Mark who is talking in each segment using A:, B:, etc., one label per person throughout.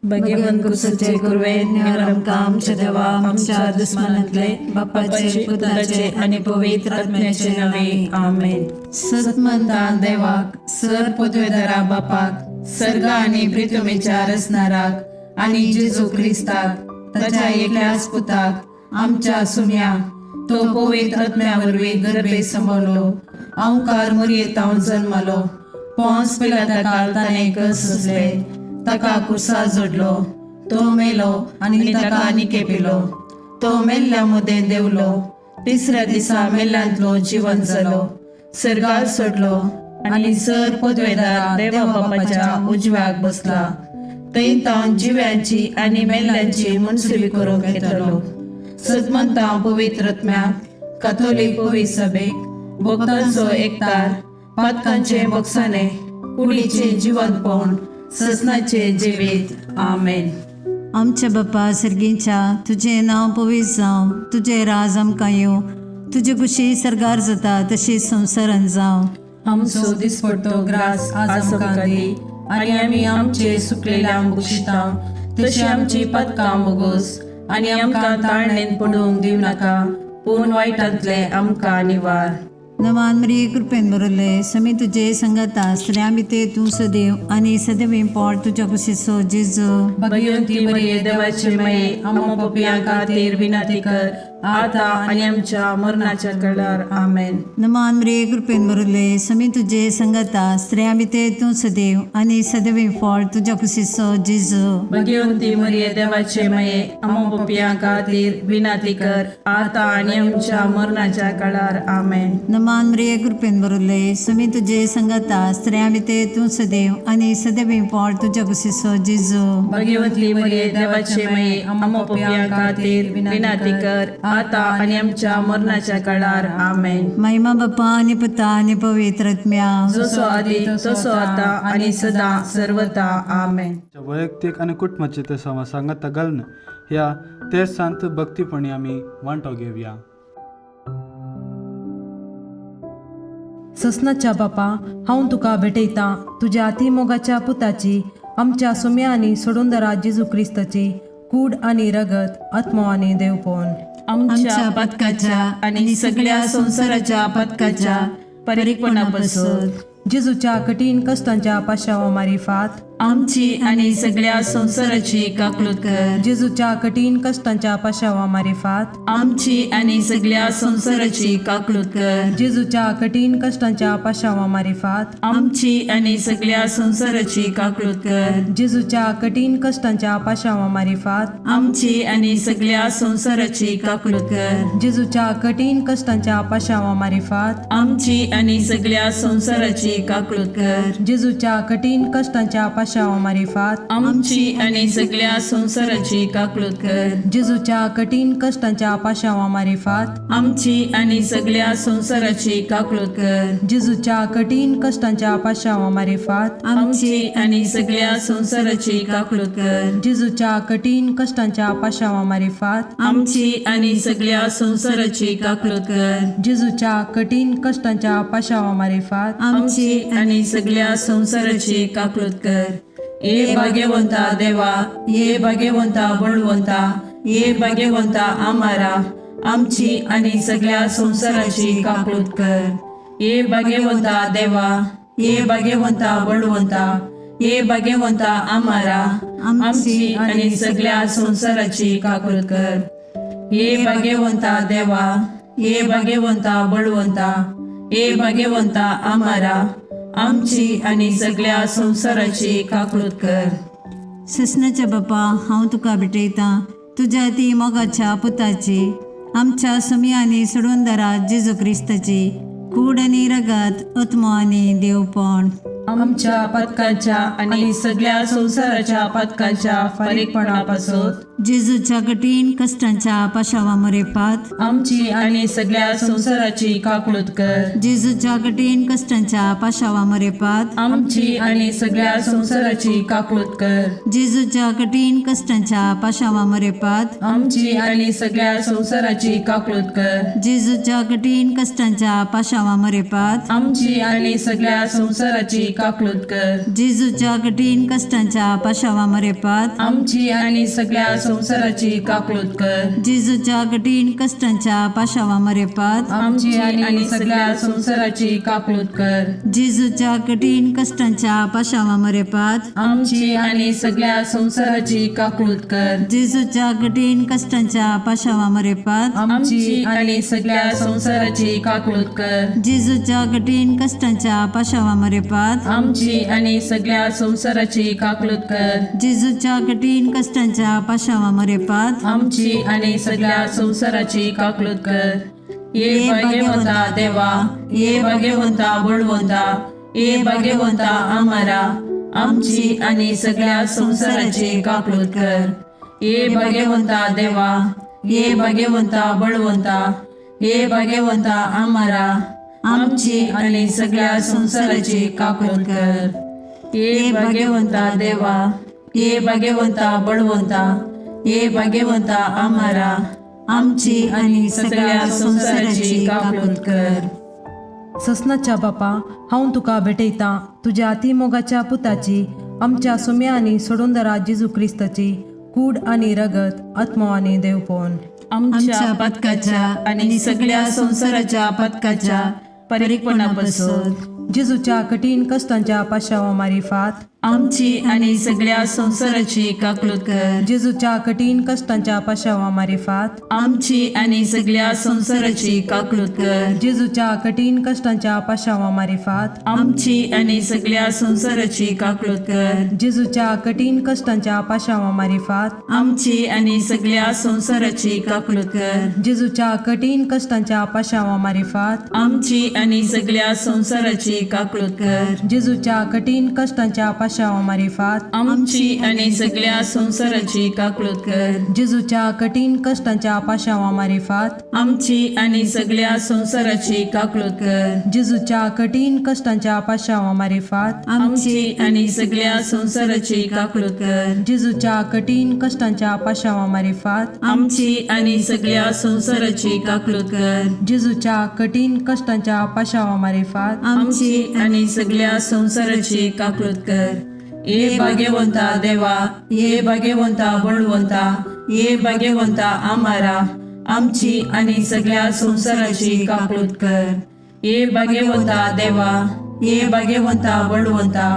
A: भगवंत कुसूचे कुरवे निवर आमकां आमच्या देवा आमच्या दुस्मानांतले बापाचे पुताचे आनी पवित्र आत्म्याचे नावे आमेन.
B: सतमंता देवाक, सर पदवेदारा बापाक, सर्ग आनी प्रितुमेच्या रचणाराक आनी जेजू क्रिस्ताक ताच्या एकल्याच पुताक आमच्या सुम्या, तो पवित्र आत्म्या वरवीं गर्भे सांबाळलो, अंकार मुरयेतावन जल्मलो, पोंस पिलाता ताणें कस सोंसले, ताका कुर्सा जोडलो, तो मेलो आनी ताका निकेपिलो, तो मेल्ल्या मदें देवलो, तिसऱ्या दिसा मेल्ल्यांतलो जिवन जालो, सर्गार सोडलो आनी सर पदवेदार देवा बापाच्या उजव्याक बसला, थंय तावन जिव्यांची आनी मेल्ल्यांची मनसुबी करूंक येतलो. सदमंता पवित्र आत्म्याक, काथोलीक पवित्र सभेक, भक्तांचो एकतार, पातकांचे बक्षाने, कुडीचे जिवंतपण, ससनाचे जिवीत. आमेन.
C: आमच्या बापा सर्गीच्या, तुजें नांव पवित्र जावं, तुजें राज आमकां येवं, तुजी खुशी सर्गार जाता तशी संवसारान जावं.
A: आमचो दिसपडतो ग्रास आज आमकां दी आनी आमी आमचे सुकलेल्या बक्षिता तशी आमची पदकां बोगोस आनी आमकां ताळणेन पडूंक दिवं नाका, पूण वायटांतले आमकां निवार.
C: नवान मरिये, कृपेन भरले, समी तुजे संगता, स्त्रियां भितर तूं सदैव आनी सदैव पोट तुज्या कुशीचो जेजू.
A: भगवंती मरिये, देवाचे माये, आम्हा पपयां खातीर विनंती कर, आता आनी आमच्या मरणाच्या कळार. आमेन.
C: नमान मरिये, कृपेन भरले, समी तुजे संगता, स्त्रियां भितर तूं सदैव आनी सदैव फळ तुज्या कुशीचो जेजू.
A: भगवंती मरिये, देवाचे माये, आम्हा पपयां खातीर विनंती कर, आता आनी आमच्या मरणाच्या कळार. आमेन.
C: नमान मरिये, कृपेन भरले, समी तुजे संगता, स्त्रियां भितर तूं सदैव आनी सदैव फळ तुज्या कुशीचो जेजू.
A: भगवंती मरिये, देवाचे माये, आम्हा पपयां खातीर विनंती कर, आता आनी आमच्या मरणाच्या काळार. आमेन.
C: महिमा बापा आनी पुता आनी पवित्र आत्म्या.
A: जसो आदी तसो आता आणि सदा सर्वता. आमेन.
D: वैयक्तीक आनी कुटुंबाचे ते सांगाता घालून ह्या ते सांत भक्तीपणी आमी वांटो घेवया.
E: ससनाच्या बापा, हांव तुका भेटयतां तुज्या अतिमोगाच्या पुताची, आमच्या सुम्या आनी सोडूनदरा जेजू क्रिस्ताची कूड आनी रगत, आत्मो आनी देवपण,
A: आमच्या पथकाच्या आणि सगळ्या संसाराच्या पथकाच्या परिपणापासून,
E: जेजूच्या कठीण कश्टांच्या पाशावा मारिफात,
A: आमची आणि सगळ्या संसाराची काकलूत कर.
E: जेजूच्या कठीण कश्टांच्या पाशावा मारिफात,
A: आमची आणि सगळ्या संसाराची काकलूत कर.
E: जेजूच्या कठीण कश्टांच्या पाशावा मारिफात,
A: आमची आणि सगळ्या संसाराची काकलूत कर.
E: जेजूच्या कठीण कश्टांच्या पाशावा मारिफात,
A: आमची आणि सगळ्या संसाराची काकलूत कर.
E: जेजूच्या कठीण कश्टांच्या पाशावा मारिफात,
A: आमची आणि सगळ्या संसाराची काकलूत कर.
E: जेजूच्या कठीण कश्टांच्या पाशावा मारिफात,
A: आमची आणि सगळ्या संसाराची काकलूत कर.
E: जेजूच्या कठीण कश्टांच्या पाशावा मारिफात,
A: आमची आणि सगळ्या संसाराची काकलूत कर.
E: जेजूच्या कठीण कश्टांच्या पाशावा मारिफात,
A: आमची आणि सगळ्या संसाराची काकलूत कर.
E: जेजूच्या कठीण कश्टांच्या पाशावा मारिफात,
A: आमची आणि सगळ्या संसाराची काकलूत कर.
E: जेजूच्या कठीण कश्टांच्या पाशावा मारिफात,
A: आमची आणि सगळ्या संसाराची काकलूत कर. ये भाग्यवंता देवा, ये भाग्यवंता बळवंता, ये भाग्यवंता आमारा, आमची आणि सगळ्या संसाराची काकलूत कर. ये भाग्यवंता देवा, ये भाग्यवंता बळवंता, ये भाग्यवंता आमारा, आमची आणि सगळ्या संसाराची काकलूत कर. ये भाग्यवंता देवा, ये भाग्यवंता बळवंता, ये भाग्यवंता आमारा, आमची आणि सगळ्या संसाराची काकलूत कर.
C: ससनाच्या बापा, हांव तुका भेटयतां तुज्या ती मोगाच्या पुताची, आमच्या सुमी आनी सोडूनदारा जेजू क्रिस्ताची कूड आनी रगत, आत्मो आनी देवपण,
A: आमच्या पथकाच्या आणि सगळ्या संसाराच्या पथकाच्या फारीकपणापासून,
C: जेजूच्या कठीण कश्टांच्या पाशावा मरेपात
B: आमची आणि सगळ्या संसाराची काकळूत कर.
C: जेजूच्या कठीण कश्टांच्या पाशावा मरेपात
B: आमची आणि सगळ्या संसाराची काकळूत कर.
C: जेजूच्या कठीण कश्टांच्या पाशावा मरेपात
B: आमची आणि सगळ्या संसाराची काकळूत कर.
C: जेजूच्या कठीण कश्टांच्या पाशावा मरेपात
B: आमची आणि सगळ्या संसाराची काकळूत कर.
C: जेजूच्या कठीण कश्टांच्या पाशावा मरेपात
B: आमची आणि सगळ्या संसाराची काकळूत कर.
C: जेजूच्या कठीण कश्टांच्या पाशावा मरेपात
B: आमची आणि सगळ्या संसाराची काकळूत कर.
C: जेजूच्या कठीण कश्टांच्या पाशावा मरेपात
B: आमची आणि सगळ्या संसाराची काकळूत कर.
C: जेजूच्या कठीण कश्टांच्या पाशावा मरेपात
B: आमची आणि सगळ्या संसाराची काकळूत कर.
C: जेजूच्या कठीण कश्टांच्या पाशावा मरेपात
B: आमची आणि सगळ्या संसाराची काकळूत कर.
C: जेजूच्या कठीण कश्टांच्या पाशावा मरेपात
B: आमची आणि सगळ्या संसाराची काकळूत कर. ये भाग्यवंता देवा, ये भाग्यवंता बळवंता, ये भाग्यवंता आमारा, आमची आणि सगळ्या संसाराची काकळूत कर. ये भाग्यवंता देवा, ये भाग्यवंता बळवंता, ये भाग्यवंता आमारा, आमची आणि सगळ्या संसाराची काकळूत कर. ये भाग्यवंता देवा, ये भाग्यवंता बळवंता, ये भाग्यवंता आमारा, आमची आणि सगळ्या संसाराची काकळूत कर.
E: ससनाच्या बापा, हांव तुका भेटयतां तुज्या अतिमोगाच्या पुताची, आमच्या सुम्या आनी सोडूनदारा जेजू क्रिस्ताची कूड आनी रगत, आत्मो आनी देवपण
A: आमच्या पथकाच्या आणि सगळ्या संसाराच्या पथकाच्या परीकपणापासून
E: जेजूच्या कठीण कश्टांच्या पाशावा मारिफात
A: आमची आणि सगळ्या संसाराची काकळूत कर.
E: जेजूच्या कठीण कश्टांच्या पाशावा मारिफात
A: आमची आणि सगळ्या संसाराची काकळूत कर.
E: जेजूच्या कठीण कश्टांच्या पाशावा मारिफात
A: आमची आणि सगळ्या संसाराची काकळूत कर.
E: जेजूच्या कठीण कश्टांच्या पाशावा मारिफात
A: आमची आणि सगळ्या संसाराची काकळूत कर.
E: जेजूच्या कठीण कश्टांच्या पाशावा मारिफात
A: आमची आणि सगळ्या संसाराची काकळूत कर.
E: जेजूच्या कठीण कश्टांच्या पाशावा मारिफात
A: आमची आणि सगळ्या संसाराची काकळूत कर.
E: जेजूच्या कठीण कश्टांच्या पाशावा मारिफात
A: आमची आणि सगळ्या संसाराची काकळूत कर.
E: जेजूच्या कठीण कश्टांच्या पाशावा मारिफात
A: आमची आणि सगळ्या संसाराची काकळूत कर.
E: जेजूच्या कठीण कश्टांच्या पाशावा मारिफात
A: आमची आणि सगळ्या संसाराची काकळूत कर.
E: जेजूच्या कठीण कश्टांच्या पाशावा मारिफात
A: आमची आणि सगळ्या संसाराची काकळूत कर. ये भाग्यवंता देवा, ये भाग्यवंता बळवंता, ये भाग्यवंता आमारा, आमची आणि सगळ्या संसाराची काकळूत कर. ये भाग्यवंता देवा, ये भाग्यवंता बळवंता,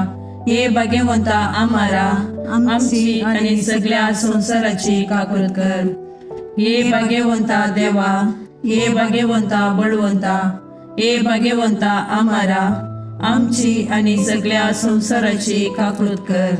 A: ये भाग्यवंता आमारा, आमची आणि सगळ्या संसाराची काकळूत कर. ये भाग्यवंता देवा, ये भाग्यवंता बळवंता, ये भाग्यवंता आमारा, आमची आणि सगळ्या संसाराची काकळूत कर.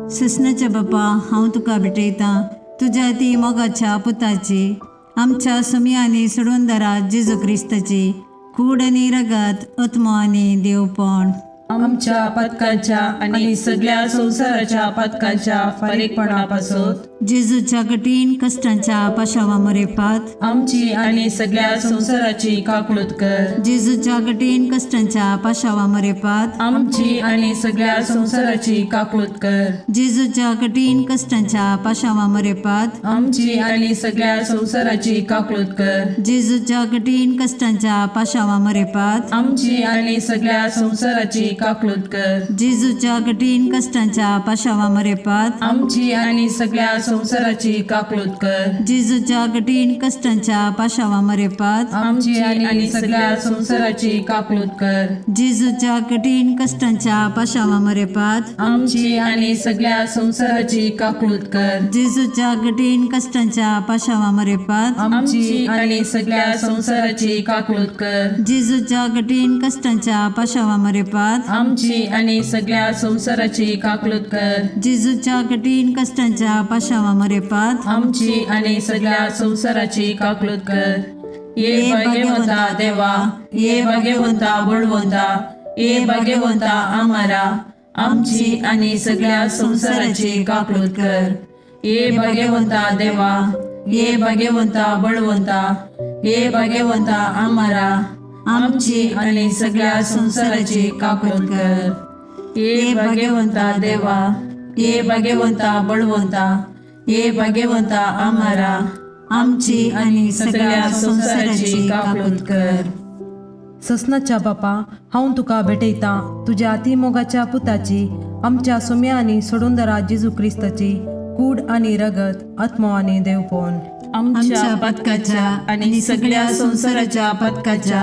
C: ससनाच्या बापा, हांव तुका भेटयतां तुज्या ती मोगाच्या पुताची, आमच्या सुमी आनी सोडूनदारा जेजू क्रिस्ताची कूड आनी रगत, आत्मो आनी देवपण
B: आमच्या पथकाच्या आणि सगळ्या संसाराच्या पथकाच्या फारीकपणापासून
C: जेजूच्या कठीण कश्टांच्या पाशावा मरेपात
B: आमची आणि सगळ्या संसाराची काकळूत कर.
C: जेजूच्या कठीण कश्टांच्या पाशावा मरेपात
B: आमची आणि सगळ्या संसाराची काकळूत कर.
C: जेजूच्या कठीण कश्टांच्या पाशावा मरेपात
B: आमची आणि सगळ्या संसाराची काकळूत कर.
C: जेजूच्या कठीण कश्टांच्या पाशावा मरेपात
B: आमची आणि सगळ्या संसाराची काकळूत कर.
C: जेजूच्या कठीण कश्टांच्या पाशावा मरेपात
B: आमची आणि सगळ्या संसाराची काकळूत कर.
C: जेजूच्या कठीण कश्टांच्या पाशावा मरेपात
B: आमची आणि सगळ्या संसाराची काकळूत कर.
C: जेजूच्या कठीण कश्टांच्या पाशावा मरेपात
B: आमची आणि सगळ्या संसाराची काकळूत कर.
C: जेजूच्या कठीण कश्टांच्या पाशावा मरेपात
B: आमची आणि सगळ्या संसाराची काकळूत कर.
C: जेजूच्या कठीण कश्टांच्या पाशावा मरेपात
B: आमची आणि सगळ्या संसाराची काकळूत कर.
C: जेजूच्या कठीण कश्टांच्या पाशावा मरेपात
B: आमची आणि सगळ्या संसाराची काकळूत कर. ये भाग्यवंता देवा, ये भाग्यवंता बळवंता, ये भाग्यवंता आमारा, आमची आणि सगळ्या संसाराची काकळूत कर.
A: हे भाग्यवंता देवा, हे भाग्यवंता बळवंता, हे भाग्यवंता आमारा, आमची आनी सगळ्या संवसाराची काकूत कर. हे भाग्यवंता देवा, हे भाग्यवंता बळवंता, हे भाग्यवंता आमारा,
C: आमची आनी
A: सगळ्या संवसाराची काकूत कर.
E: ससनाच्या बापा, हांव तुका भेटयतां तुज्या अतिमोगाच्या पुताची, आमच्या सुम्या आनी सोडूंदरा जेजू क्रिस्ताची कूड आनी रगत, आत्मो आनी देवपण
A: आमच्या पथकाच्या आणि सगळ्या संसाराच्या पथकाच्या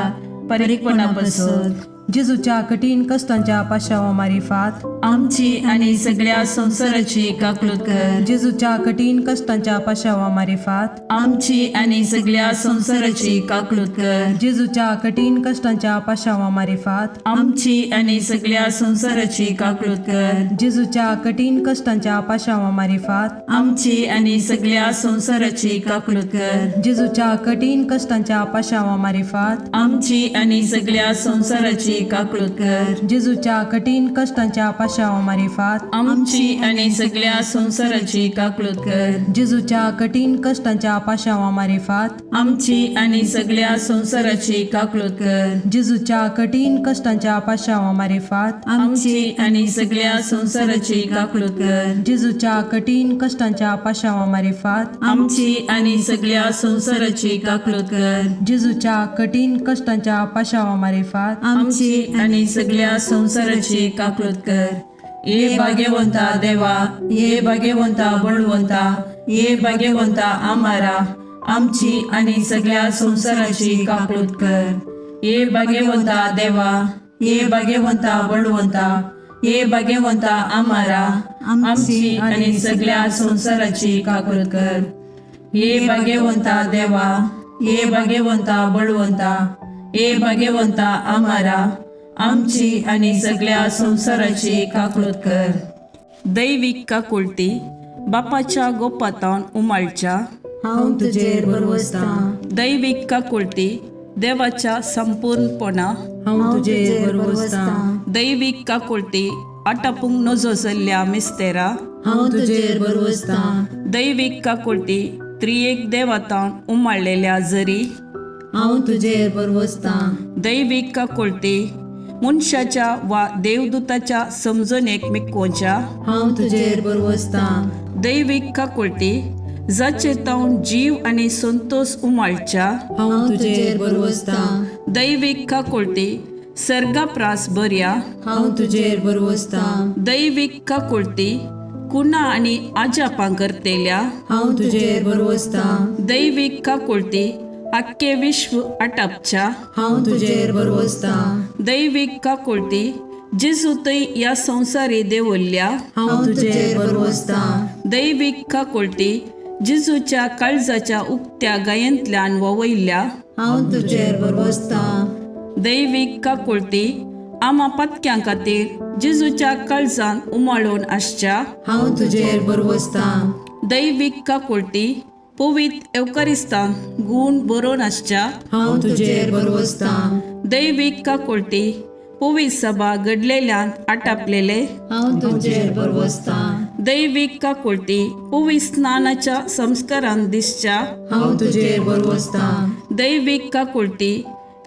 A: परिपणापासून
E: जेजूच्या कठीण कश्टांच्या पाशावा मारिफात
A: आमची आणि सगळ्या संसाराची काकूत कर.
E: जेजूच्या कठीण कश्टांच्या पाशावा मारिफात
A: आमची आणि सगळ्या संसाराची काकूत कर.
E: जेजूच्या कठीण कश्टांच्या पाशावा मारिफात
A: आमची आणि सगळ्या संसाराची काकूत कर.
E: जेजूच्या कठीण कश्टांच्या पाशावा मारिफात
A: आमची आणि सगळ्या संसाराची काकूत कर.
E: जेजूच्या कठीण कश्टांच्या पाशावा मारिफात
A: आमची आणि सगळ्या संसाराची काकूत कर.
E: जेजूच्या कठीण कश्टांच्या पाशावा मारिफात
A: आमची आणि सगळ्या संसाराची काकूत कर.
E: जेजूच्या कठीण कश्टांच्या पाशावा मारिफात
A: आमची आणि सगळ्या संसाराची काकूत कर.
E: जेजूच्या कठीण कश्टांच्या पाशावा मारिफात
A: आमची आणि सगळ्या संसाराची काकूत कर.
E: जेजूच्या कठीण कश्टांच्या पाशावा मारिफात
A: आमची आणि सगळ्या संसाराची काकूत कर.
E: जेजूच्या कठीण कश्टांच्या पाशावा मारिफात
A: आमची आणि सगळ्या संसाराची काकूत कर. हे भाग्यवंता देवा, हे भाग्यवंता बळवंता, हे भाग्यवंता आमारा, आमची आणि सगळ्या संसाराची काकूत कर. हे भाग्यवंता देवा, हे भाग्यवंता बळवंता, हे भाग्यवंता आमारा, आमची आणि सगळ्या संसाराची काकूत कर. हे भाग्यवंता देवा, हे भाग्यवंता बळवंता, हे भाग्यवंता आमारा, आमची आणि सगळ्या संसाराची काकूत कर.
B: दैवीक काकुळटी बापाच्या गोपातावन उमाळच्या
C: हांव तुजेर भरवसतां.
B: दैवीक काकुळटी देवाच्या संपूर्णपणा
E: हांव तुजेर भरवसतां.
B: दैवीक काकुळटी आटापूंक नजो जाल्ल्या मिस्तेरा
C: हांव तुजेर भरवसतां.
B: दैवीक काकुळटी त्रियेक देवातावन उमाळलेल्या जरी
C: हांव तुजेर भरवसतां.
B: दैवीक काकुळटी मनशाच्या वा देवदूताच्या समजणेक मिकोवच्या
C: हांव तुजेर भरवसतां.
B: दैवीक काकुळटी जाचे तावन जीव आनी संतोष उमाळच्या
C: हांव तुजेर भरवसतां.
B: दैवीक काकुळटी सर्गाप्रास बऱ्या
C: हांव तुजेर भरवसतां.
B: दैवीक काकुळटी कुणा आनी आजापां करतेल्या
C: हांव तुजेर भरवसतां.
B: दैवीक काकुळटी आख्खे विश्व आटापच्या
C: हांव तुजेर भरवसतां.
B: दैवीक काकुळटी जेजू थंय ह्या संवसारी देवल्ल्या
C: हांव तुजेर भरवसतां.
B: दैवीक काकुळटी जेजूच्या काळजाच्या उक्त्या गायेंतल्यान ववयल्ल्या
C: हांव तुजेर भरवसतां.
B: दैवीक काकुळटी आमा पातक्यां खातीर जेजूच्या काळजान उमाळून आसच्या
C: हांव तुजेर भरवसतां.
B: दैवीक काकुळटी पवित्र एवकरिस्तान गूण बरोवन आसच्या
C: हांव तुजेर भरवसतां.
B: दैवीक काकुळटी पवित्र सभा घडलेल्यान आटापलेले
C: हांव तुजेर भरवसतां.
B: दैवीक काकुळटी पवित्र स्नानाच्या संस्कारान दिसच्या
C: हांव तुजेर भरवसतां.
B: दैवीक काकुळटी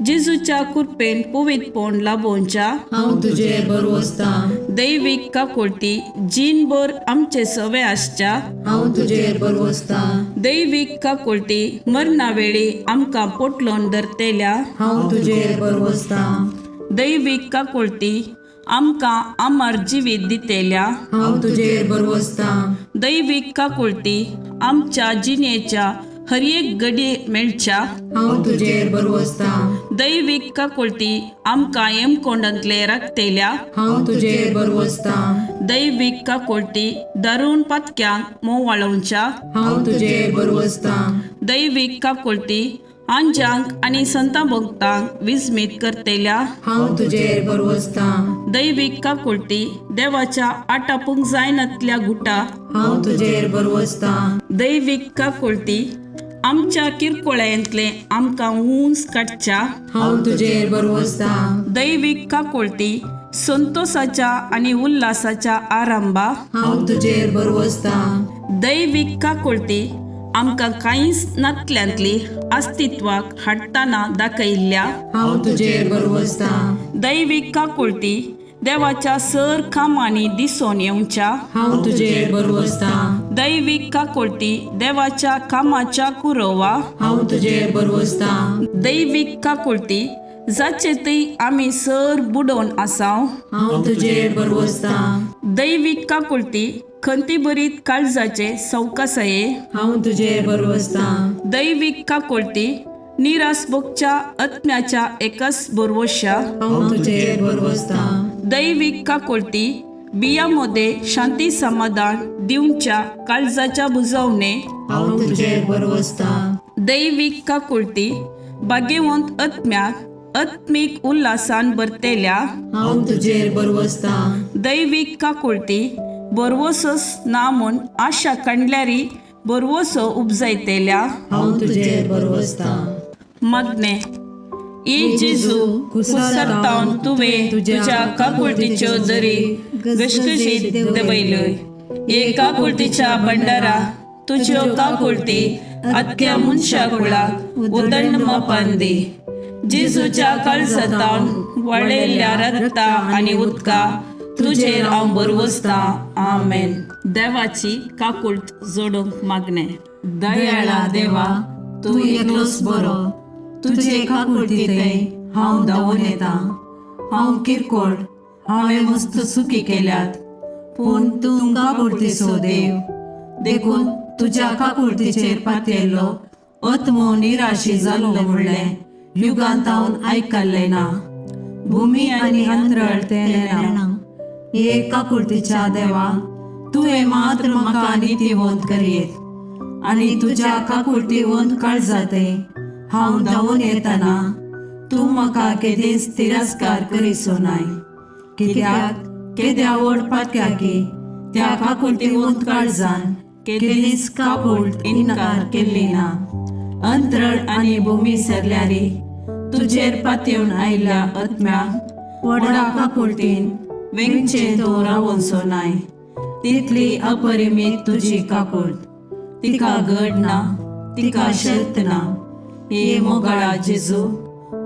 B: जेजूच्या कृपेन पवित्रपण लाभोवच्या
C: हांव तुजेर भरवसतां.
B: दैवीक काकुळटी जीणभर आमचे सवे आसच्या
C: हांव तुजेर भरवसतां.
B: दैवीक काकुळटी मरणा वेळी आमकां पोटलोन धरतेल्या
C: हांव तुजेर भरवसतां.
B: दैवीक काकुळटी आमकां अमर जिवीत दितेल्या
C: हांव तुजेर भरवसतां.
B: दैवीक काकुळटी आमच्या जिणेच्या हर एक घडये मेळच्या
C: हांव तुजेर भरवसतां.
B: दैवीक काकुळटी आमकां येमकोंडांतले राखतेल्या
C: हांव तुजेर भरवसतां.
B: दैवीक काकुळटी दारून पातक्यांक मोवाळोवच्या
C: हांव तुजेर भरवसतां.
B: दैवीक काकुळटी आंजांक आनी संता भक्तांक विस्मीत करतेल्या
C: हांव तुजेर भरवसतां.
B: दैवीक काकुळटी देवाच्या आटापूंक जायनातल्या गुटा
C: हांव तुजेर भरवसतां.
B: दैवीक काकुळटी आमच्या किरकोळ्यांतले आमकां ऊंच काडच्या
C: हांव तुजेर भरवसतां.
B: दैवीक काकुळटी
A: संतोसाच्या आनी उल्हासाच्या आरंभा,
C: हांव तुजेर बरवसतां.
A: दैवीक काकुळती आमकां कांयच नातल्यांतली अस्तित्वाक हाडटना दाखयल्ल्या,
C: हांव तुजेर बरवसतां.
A: दैवीक काकुळती देवाच्या सर कामांनी दिसून येवच्या,
C: हांव तुजेर बरवसतां.
A: दैवीक काकुळती देवाच्या कामाच्या कुरोवा,
C: हांव तुजेर बरवसतां.
A: दैवीक काकुळती जाचे थंय आमी सर बुडोवन आसाव,
C: हांव तुजेर बरवसतां.
A: दैवीक काकुळती खंतीभरीत काळजाचे सवकासाये,
C: हांव तुजेर बरवसतां.
A: दैवीक काकुळती निरास भोगच्या आत्म्याच्या एकच बरवश्या,
C: हांव तुजेर बरवसतां.
A: दैवीक काकुळती बिया मध्ये शांती समाधान दिवच्या काळजाच्या बुजवणे,
C: हांव तुजेर बरवसतां.
A: दैवीक काकुळती भाग्यवंत आत्म्याक आत्मीक उल्हासान भरतेल्या,
C: हांव तुजेर बरवसतां.
A: दैवीक काकुळती बरवसोच ना म्हूण आशा कांडल्यारी बरवसो उपजायतेल्या,
C: हांव तुजेर बरवसतां.
A: मागणे. ए जेजू, कुसरतावन तुवें तुज्या काकुळतीच्यो दरी घसघशीत दवयल्यो. हे काकुळतीच्या भंडारा, तुज्यो काकुळती आख्या मनशा कुळाक उदंड मापान दी. जेजूच्या काळजातावन वळयल्ल्या रक्ता आनी उदका तुजेर हांव बरवसतां. आमेन. देवाची काकुळट जोडूंक मागणें. दयाळा देवा, तूं एकलोच बरो.
B: तुजे काकुळतीथंय हांव धांवून येता. हांव किरकोळ, हांवें मस्त चुकी केल्यात, पूण तूं काकुळतीचो देव, देखून तुज्या काकुळतीचेर पातयेल्लो आत्मो निराशी जाल्लो म्हणलें युगांतावन आयकल्लें ना. भुमी आनी अंतरळ तें नेणा. हे काकुळतीच्या देवा, तुवें मात्र म्हाका नितीवंत करयेत आनी तुज्या काकुळतीवंत काळजाते हांव धांवून येतना तूं म्हाका केदींच तिरस्कार करिसो नाय. कित्याक केद्या व्हड पातक्याकी त्या काकुळतीवंत काळजान केदींच काकुळट इन्कार केल्ली ना. अंतरळ आनी भूमी सरल्यारी तुजेर पातयेवन आयिल्ल्या आत्म्याक व्हडा काकुळटीन वेंगचें तूं रावोनसो नाय. तितली अपरिमीत तुजी काकुळट, तिका गड ना, तिका शर्त ना. हे मोगाळा जेजू,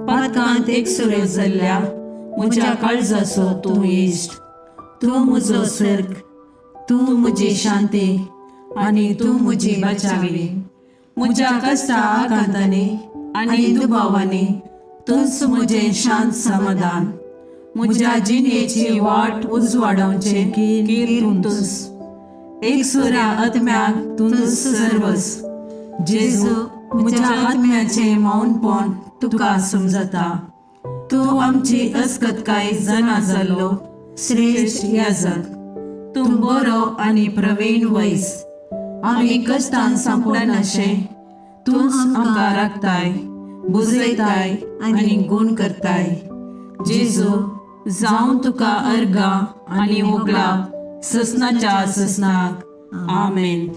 B: पातकांत एकसुरो जाल्ल्या म्हज्या काळजाचो तूं इश्ट. तूं म्हजो सर्ग, तूं म्हजी शांती आनी तूं म्हजी बचावी. म्हज्या कश्टा आकांतांनी आनी दुबावांनी तूंच म्हजें शांत समाधान. म्हज्या जिणेची वाट उजवाडावचें कीर तूंच. एकसुऱ्या आत्म्याक तूंच सर्वस. जेजू, म्हज्या आत्म्याचें मौनपण तुका समजता. तूं आमची अस्कतकाय जाणा जाल्लो श्रेश्ठ याजक. तूं बरो आनी प्रवीण वैस. आमी कश्टान सांपडनाशें तूंच आमकां राखताय, बुजयताय आनी गूण करताय. जेजू, जावं तुका अर्गां आनी होगळाप ससनाच्या ससनाक. आमेन.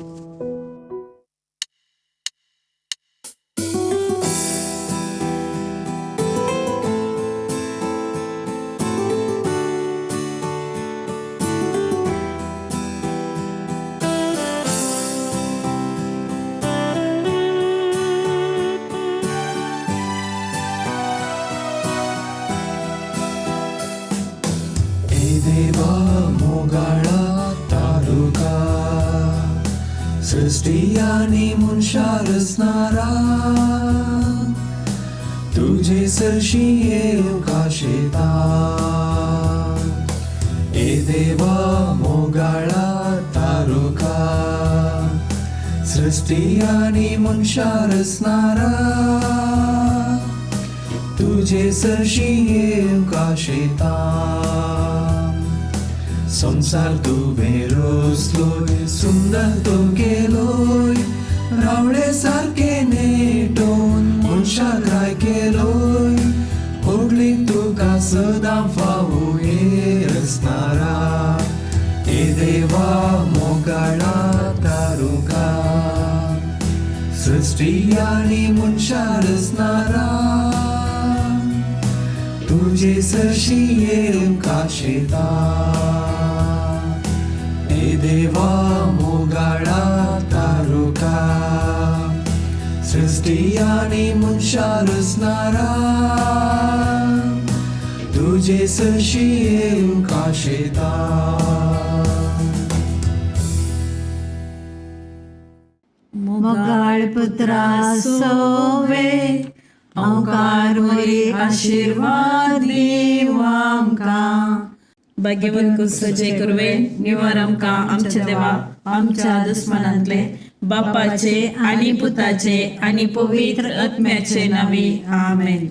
F: ए देवा मोगाळा तारुका, सृष्टी आनी मनशा रचणारा, तुजे सरशी येवंक आशेता. ए देवा मोगाळा तारुका, सृष्टी आनी मनशा रचणारा, तुजे सरशी येवंक आशेता. संसार तुवें रचलोय, सुंदर तो केलोय, रावळे सारके नेटोवन मनशाक राय केलोय. होगली तुका सदां फावो हे रचणारा, हे देवा मोगाळा तारुका, सृष्टी आनी मनशा रचणारा, तुजे तुजे सरशी येवंक आशेता. ए देवा मोगाळा तारुका, सृष्टी आनी मनशां रचणारा, तुजे सरशी येवंक आशेता.
C: मोगाळ पुत्रा सोवे
A: अंकार वरी आशीर्वाद दिव आमकां. भाग्यवंत कुसचे कुरवे निवार आमकां आमच्या देवा आमच्या दुस्मानांतले, बापाचे आनी पुताचे आनी पवित्र आत्म्याचे नावी, आमेन.